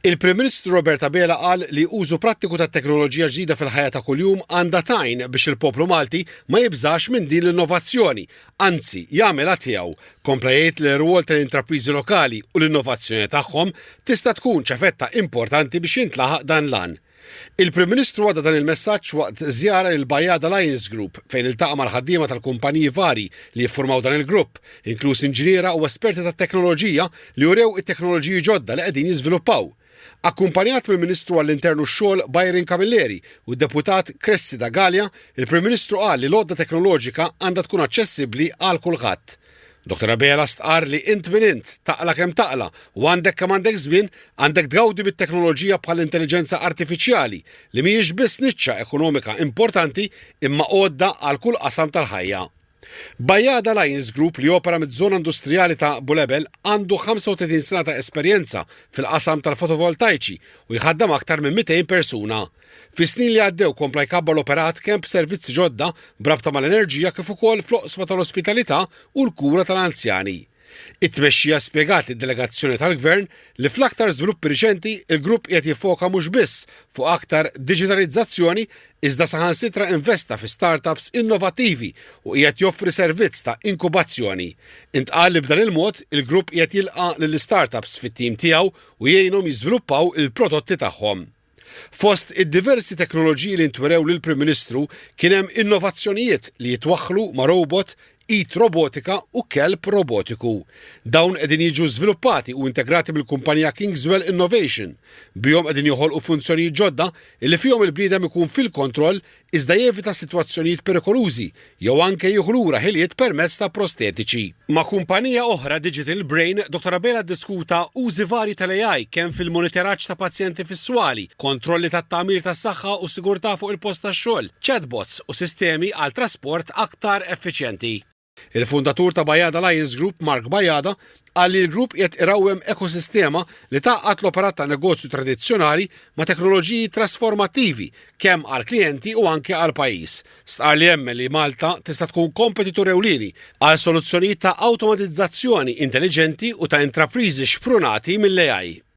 Il-Prim Ministru Robert Abela qal li użu prattiku tat-teknoloġija ġdida fil-ħajja ta' kuljum għandha tgħin biex il-poplu Malti ma jibżax minn din l-innovazzjoni, anzi jagħmilha tiegħu. Kompla jgħid li r-rwol tal-intrapriżi lokali u l-innovazzjoni tagħhom tista' tkun ċavetta importanti biex jintlaħaq dan l-għan. Il-Prim Ministru għadda dan il-messaġġ waqt żjara lil Bajada Lions Group fejn iltaqa' mal-ħaddiema tal-kumpaniji varji li jiffurmaw dan il-grupp, inkluż inġiniera u esperti tat-teknoloġija li urew it-teknoloġiji ġodda li qegħdin jiżviluppaw. Akkumpanjat mill-Ministru għall-Intern u x-Xogħol Byron Camilleri u d-Deputat Cressida Galea, il-Prim Ministru qal li l-għodda teknoloġika għandha tkun aċċessibbli għal kulħadd. Dottor Abela stqarr li int min int, taqla' kemm taqla' u għandek kemm għandek żmien, għandek tgawdi mit-teknoloġija bħall-intelliġenza artifiċjali li mhijiex biss niċċa ekonomika importanti imma għodda għal kull qasam tal-ħajja. Bajada Lions Group li jopera miż-żona industrijali ta' Bulebel għandu 35 sena ta' esperjenza fil-qasam tal-fotovoltajċi u jħaddem aktar minn 200 persuna. Fis-snin li għaddew kompla jkabbar l-operat kemm b'servizzi ġodda b'rabta mal-enerġija kif ukoll fl-oqsma tal-ospitalità u l-kura tal-anzjani. It-tmexxija spjegat lid-delegazzjoni tal-Gvern li fl-aktar żviluppi riċenti il-grupp qiegħed jiffoka mhux biss fuq aktar diġitalizzazzjoni iżda saħansitra investa fi startups innovattivi u qiegħed joffri servizz ta' inkubazzjoni. Intqal li b'dan il-mod il-grupp qiegħed jilqa' lill-istartups fit-tim tiegħu u jgħinhom jiżviluppaw il-prodotti tagħhom. Fost id-diversi teknoloġiji li ntwerew lill-Prim Ministru kien hemm innovazzjonijiet li jitwaħħlu ma' robot, id robotika u kelb robotiku. Dawn qegħdin jiġu żviluppati u integrati mill-kumpanija Kingswell Innovation. Bihom qegħdin joħolqu funzjonijiet ġodda illi fihom il-bniedem ikun fil-kontroll iżda jevita sitwazzjonijiet perikolużi jew anke jieħu lura ħiliet permezz ta' prostetiċi. Ma' kumpanija oħra, Digital Brain, Dottor Abela ddiskuta użi varji tal-AI kemm fil-monitoraġġ ta' pazjenti fis-swali, kontrolli tat-tagħmir tas-saħħa u sigurtà fuq il-post tax-xogħol, chatbots u sistemi għal trasport aktar effiċjenti. Il-fundatur ta' Bajada Lions Group, Mark Bajada, qal li l-grupp qiegħed irawwem ekosistema li tgħaqqad l-operat ta' negozju tradizzjonali ma' teknoloġiji trasformattivi kemm għall-klijenti u anke għall-pajjiż. Stqarr li jemmen li Malta tista' tkun kompetitur ewlieni għal soluzzjonijiet ta' awtomatizzazzjoni intelliġenti u ta' intrapriżi xprunati mill-AI.